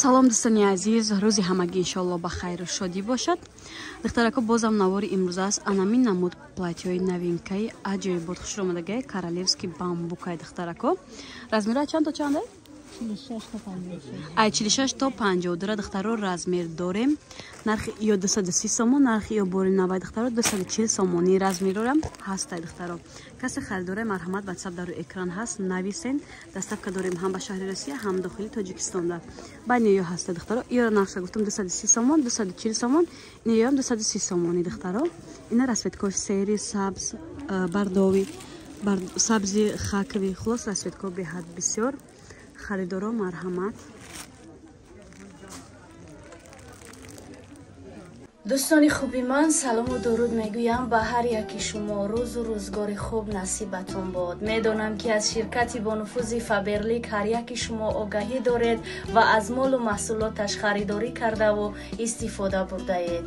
Салом дӯстони азиз, рӯзи ҳамагӣ иншоалло ба хайру шодӣ бошад. Духтарако, бозам навори имрӯз аст. Анамин намуд платьҳои новинкаи аҷоибот хушромадагай, королевский бамбукай духтарако. Размера чанд то чанд? Ай 46 то 52 духтаро размер дорем. Нархи ё 230 сомон, нархи ё бори навай духтаро 240 сомонӣ размерорам ҳастай духтаро. Касе харидоре марҳамат, WhatsApp дар рӯи экран ҳаст, нависен. Доставка дорем ҳам ба шаҳри Россия, ҳам дохили Тоҷикистонда. Байни ё ҳаста духтаро. Иёро нархша гуфтам 230 сомон, 240 сомон, ин ёам 230 сомонӣ духтаро. Ина расцветкош сери, сабз, бардови, сабзи хакови, хулос расцветко беҳад бисёр. Харидоро марҳамат. Дӯстони хуби ман, салому дуруд мегӯям ба ҳар яки шумо. Рӯзу рӯзгори хуб насибатон бод. Медонам, ки аз ширкати бонуфузи Фаберлик ҳар яки шумо огаҳӣ доред ва аз молу маҳсулоташ харидорӣ кардаву истифода бурдаед.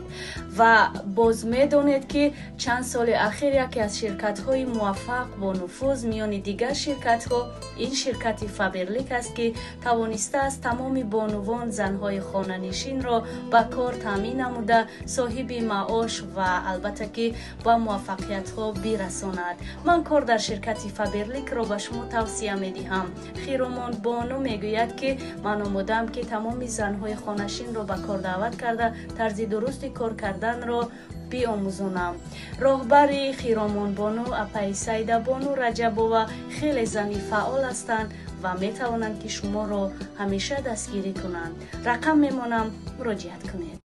Ва боз медонед, ки чанд соли ахир яке аз ширкатҳои муваффақ бонуфуз миёни дигар ширкатҳо ин ширкати Фаберлик аст, ки тавонистааст тамоми бонувон, занҳои хонанишинро ба кор таъмин намуда, соҳиби маош ва албатта ки ба муваффақиятҳо бирасонад. Ман кор дар ширкати Фаберликро ба шумо тавсия медиҳам. Хиромон бону мегӯяд, ки ман омодаам, ки тамоми занҳои хонашинро ба кор даъват карда, тарзи дурусти кор карданро биомӯзонам. Роҳбари Хиромонбону апаи Саидабону Раҷабова хеле зани фаъол ҳастанд ва метавонанд, ки шуморо ҳамеша дастгирӣ кунанд. Рақам мемонам, муроҷиат кунед.